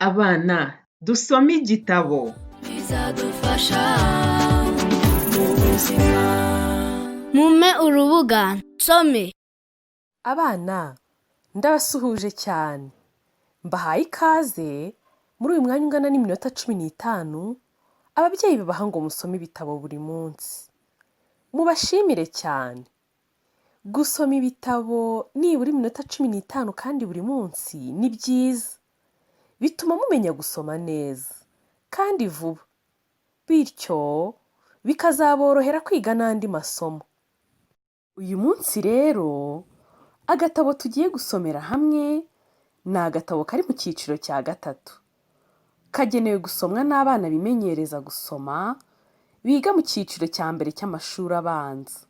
Abana dusome igitabo. Bizadufasha mu buzima. Mumpe urubuga nsome. Abana, ndabasuhuje cyane, mbahaye ikaze muri uyu mwanya ungana n'iminota 15 ababyeyi babaha ngo musome ibitabo buri munsi. Mubashimire cyane. Gusoma ibitabo nibura iminota 15 kandi buri munsi ni byiza, bituma mumenya gusoma neza kandi vuba, bityo bikazaborohera kwiga n'andi masomo. Uyu munsi rero agatabo tugiye gusomera hamwe ni agatabo kari mu cyiciro cya gatatu, kagenewe gusomwa n'abana bimenyereza gusoma biga mu cyiciro cya mbere cy'amashuri abanza.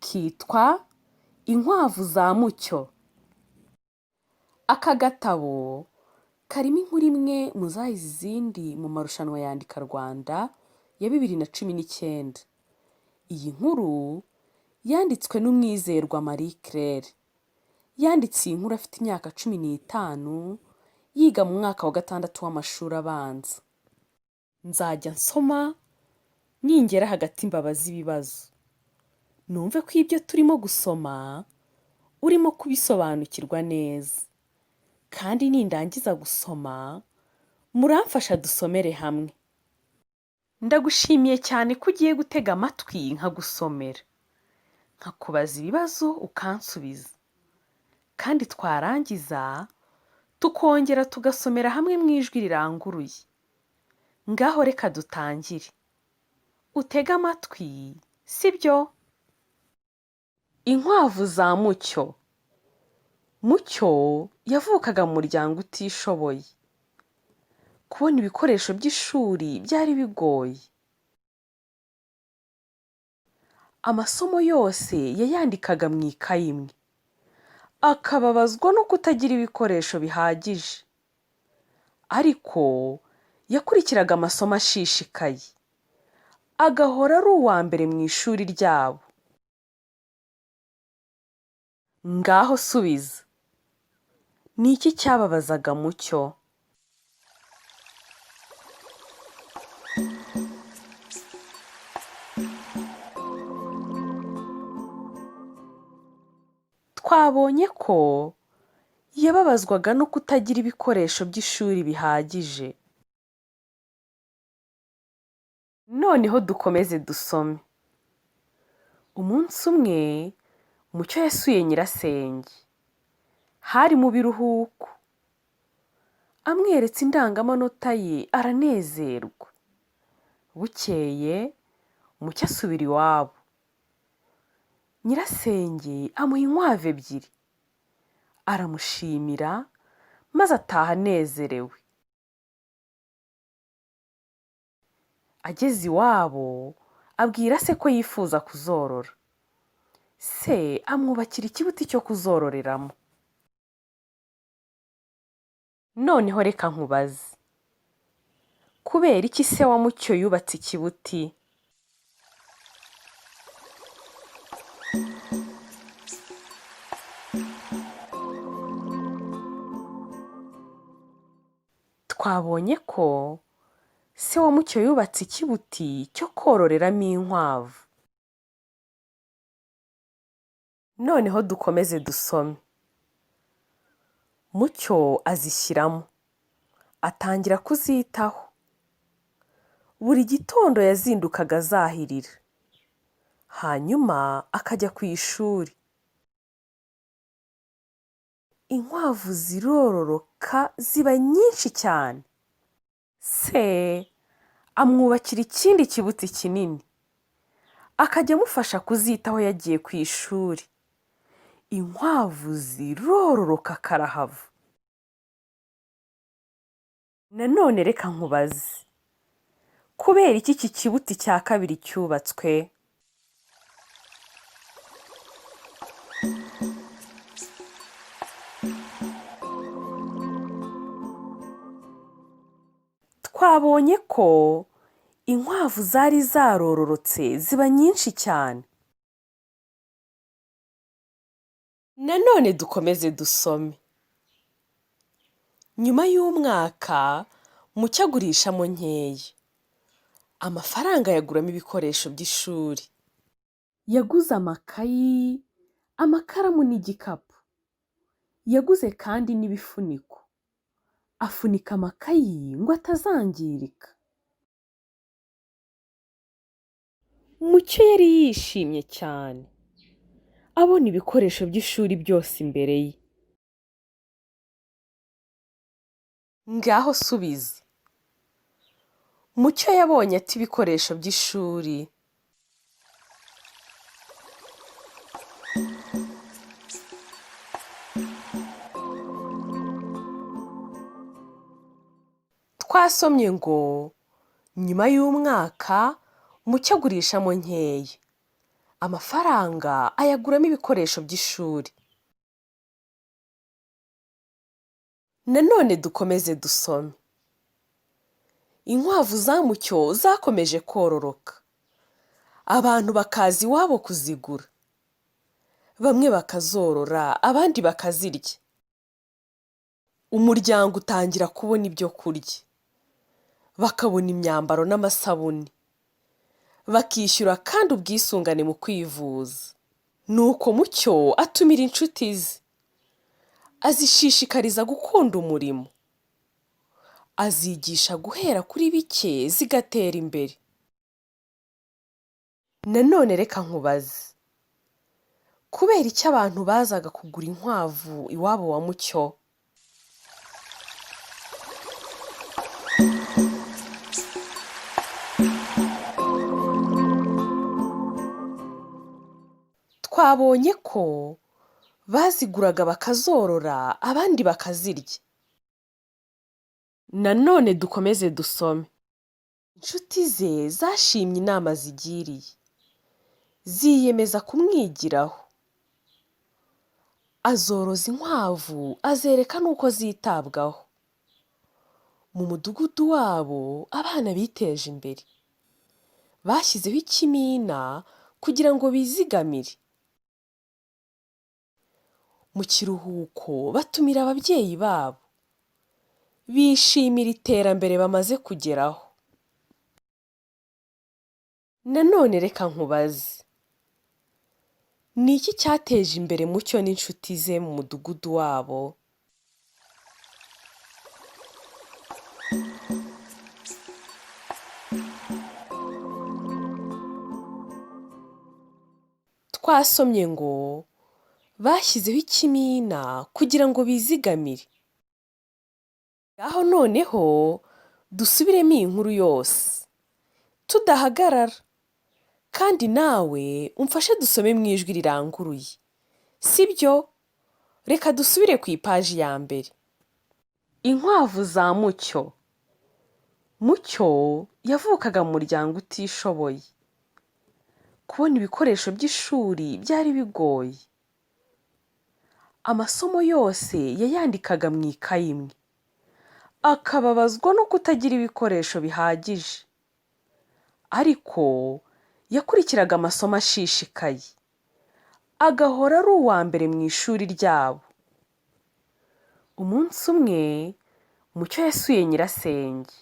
Kitwa Inkwavu za Mucyo. Aka gatabo karimo inkuru imwe mu zahize izindi mu marushanwa ya Andika Rwanda ya 2019. Iyi nkuru yanditswe n'Umwizerwa Marie Claire. Yanditse iyi nkuru afite imyaka 15, yiga mu mwaka wa gatandatu w'amashuri abanza. Nzajya nsoma ningera hagati mbabaze ibibazo, numve ko ibyo turimo gusoma urimo kubisobanukirwa neza, kandi nindangiza gusoma muramfasha dusomere hamwe. Ndagushimiye cyane ko ugiye gutega amatwi nkagusomera, nkakubaza ibibazo ukansubiza, kandi twarangiza tukongera tugasomera hamwe mu ijwi riranguruye. Ngaho reka dutangire. Utege amatwi, si byo? Inkwavu za Mucyo. Mucyo yavukaga mu muryango utishoboye. Kubona ibikoresho by'ishuri byari bigoye. Amasomo yose yayandikaga mu ikayi imwe, akababazwa no kutagira ibikoresho bihagije. Ariko yakurikiraga amasomo ashishikaye, agahora ari uwa mbere mu ishuri ryabo. Ngaho subiza. Ni iki cyababazaga Mucyo? Twabonye ko yababazwaga no kutagira ibikoresho by'ishuri bihagije. Noneho dukomeze dusome. Umunsi umwe Mucyo yasuye nyirasenge. Hari mu biruhuko. Amweretse indangamanota ye aranezerwa. Bukeye Mucyo asubira iwabo. Nyirasenge amuha inkwavu ebyiri. Aramushimira maze ataha anezerewe. Ageze iwabo abwira se ko yifuza kuzorora. Se amwubakira ikibuti cyo kuzororeramo. Noneho reka nkubaze. Kubera iki se wa Mucyo yubatse ikibuti? Twabonye ko se wa Mucyo yubatse ikibuti cyo kororeramo inkwavu. Noneho dukomeze dusome. Mucyo azishyiramo, atangira kuzitaho. Buri gitondo yazindukaga azahirira, hanyuma akajya ku ishuri. Inkwavu zirororoka ziba nyinshi cyane. Se amwubakira ikindi kibuti kinini, akajya amufasha kuzitaho yagiye ku ishuri. Inkwavu zirororoka karahava. Nanone reka nkubaze, kubera iki iki kibuti cya kabiri cyubatswe? Twabonye ko inkwavu zari zarororotse ziba nyinshi cyane. Nanone dukomeze dusome. Nyuma y'umwaka, Mucyo agurishamo nkeya. Amafaranga ayaguramo ibikoresho by'ishuri. Yaguze amakayi, amakaramu n'igikapu. Yaguze kandi n'ibifuniko. Afunika amakayi ngo atazangirika. Mucyo yari yishimye cyane abona ibikoresho by'ishuri byose imbere ye. Ngaho subiza. Mucyo yabonye ate ibikoresho by'ishuri? Twasomye ngo nyuma y'umwaka Mucyo agurishamo nkeya. Amafaranga ayaguramo ibikoresho by'ishuri. Nanone dukomeze dusome. Inkwavu za Mucyo zakomeje kororoka. Abantu bakaza iwabo kuzigura. Bamwe bakazorora, abandi bakazirya. Umuryango utangira kubona ibyo kurya. Bakabona imyambaro n'amasabune. Bakishyura kandi ubwisungane mu kwivuza. Nuko Mucyo atumira inshuti ze. Azishishikariza gukunda umurimo. Azigisha guhera kuri bike zigatera imbere. Nanone reka nkubaze. Kubera iki abantu bazaga kugura inkwavu iwabo wa Mucyo? Twabonye ko baziguraga bakazorora, abandi bakazirya. Nanone dukomeze dusome. Inshuti ze zashimye inama azigiriye, ziyemeza kumwigiraho. Azoroza inkwavu azereka n'uko zitabwaho. Mu mudugudu wabo abana biteje imbere. Bashyizeho ikimina kugira ngo bizigamire. Mu kiruhuko batumira ababyeyi babo. Bishimira iterambere bamaze kugeraho. Nanone reka nkubaze. Ni iki cyateje imbere Mucyo n'inshuti ze mu mudugudu wabo? Twasomye ngo bashyizeho ikimina kugira ngo bizigamire. Ngaho noneho dusubiremo iyi nkuru yose tudahagarara, kandi nawe umfashe dusome mu ijwi riranguruye, si byo? Reka dusubire ku ipaji ya mbere. Inkwavu za Mucyo. Mucyo yavukaga mu muryango utishoboye. Kubona ibikoresho by'ishuri byari bigoye. Amasomo yose yayandikaga mu ikayi imwe. Akababazwa no kutagira ibikoresho bihagije. Ariko yakurikiraga amasomo ashishikaye. Agahora ari uwa mbere mu ishuri ryabo. Umunsi umwe, Mucyo yasuye nyirasenge.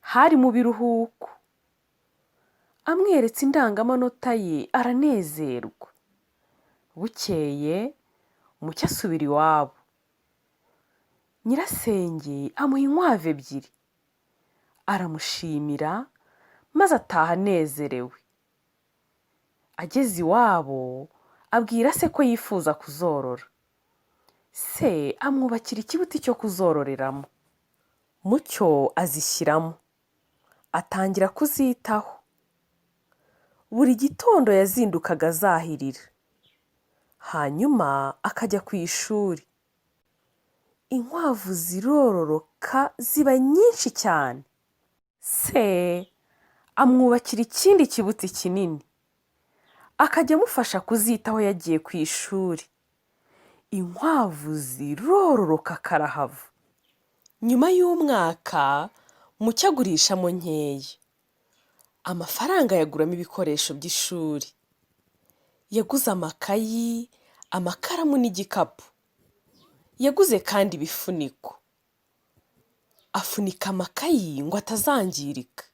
Hari mu biruhuko. Amweretse indangamanota ye aranezerwa. Bukeye, Mucyo asubira iwabo. Nyirasenge amuha inkwavu ebyiri. Aramushimira maze ataha anezerewe. Ageze iwabo abwira se ko yifuza kuzorora. Se amwubakira ikibuti cyo kuzororeramo. Mucyo azishyiramo, atangira kuzitaho. Buri gitondo yazindukaga azahirira, hanyuma akajya ku ishuri. Inkwavu zirororoka ziba nyinshi cyane. Se amwubakira ikindi kibuti kinini, akajya amufasha kuzitaho yagiye ku ishuri. Inkwavu zirororoka karahava. Nyuma y'umwaka, Mucyo agurishamo nkeya. Amafaranga ayaguramo ibikoresho by'ishuri. Yaguze amakayi, amakaramu n'igikapu. Yaguze kandi ibifuniko. Afunika amakayi ngo atazangirika.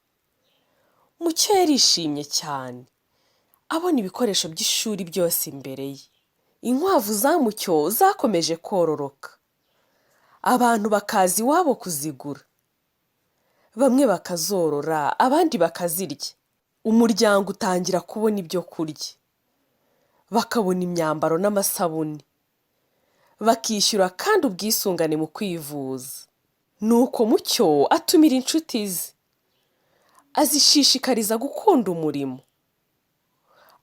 Mucyo yarishimye cyane abona ibikoresho by'ishuri byose imbere ye. Inkwavu za Mucyo zakomeje kororoka, abantu bakaza iwabo kuzigura, bamwe bakazorora abandi bakazirya. Umuryango utangira kubona ibyo kurya, bakabona imyambaro n'amasabune, bakishyura kandi ubwisungane mu kwivuza. Nuko Mucyo atumira inshuti ze, azishishikariza gukunda umurimo,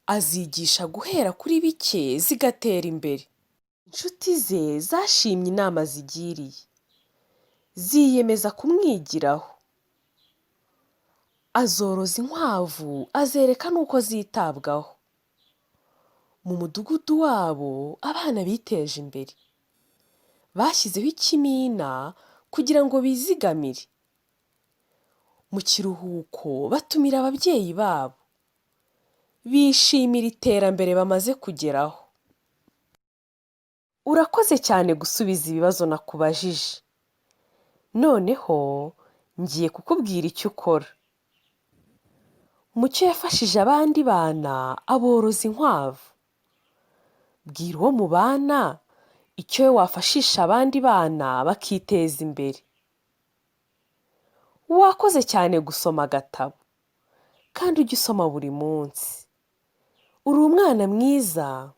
azigisha guhera kuri bike zigatera imbere. Inshuti ze zashimye inama azigiriye, ziyemeza kumwigiraho. Azoroza inkwavu azereka n'uko zitabwaho. Mu mudugudu wabo abana biteje imbere, bashyizeho ikimina kugira ngo bizigamire. Mu kiruhuko batumira ababyeyi babo, bishimira iterambere bamaze kugeraho. Urakoze cyane gusubiza ibibazo nakubajije. Noneho ngiye kukubwira icyo ukora. Mucyo yafashije abandi bana aboroza inkwavu. Bwira uwo mubana icyo we wafashisha abandi bana bakiteza imbere. Wakoze cyane gusoma agatabo kandi ujye usoma buri munsi. Uri umwana mwiza.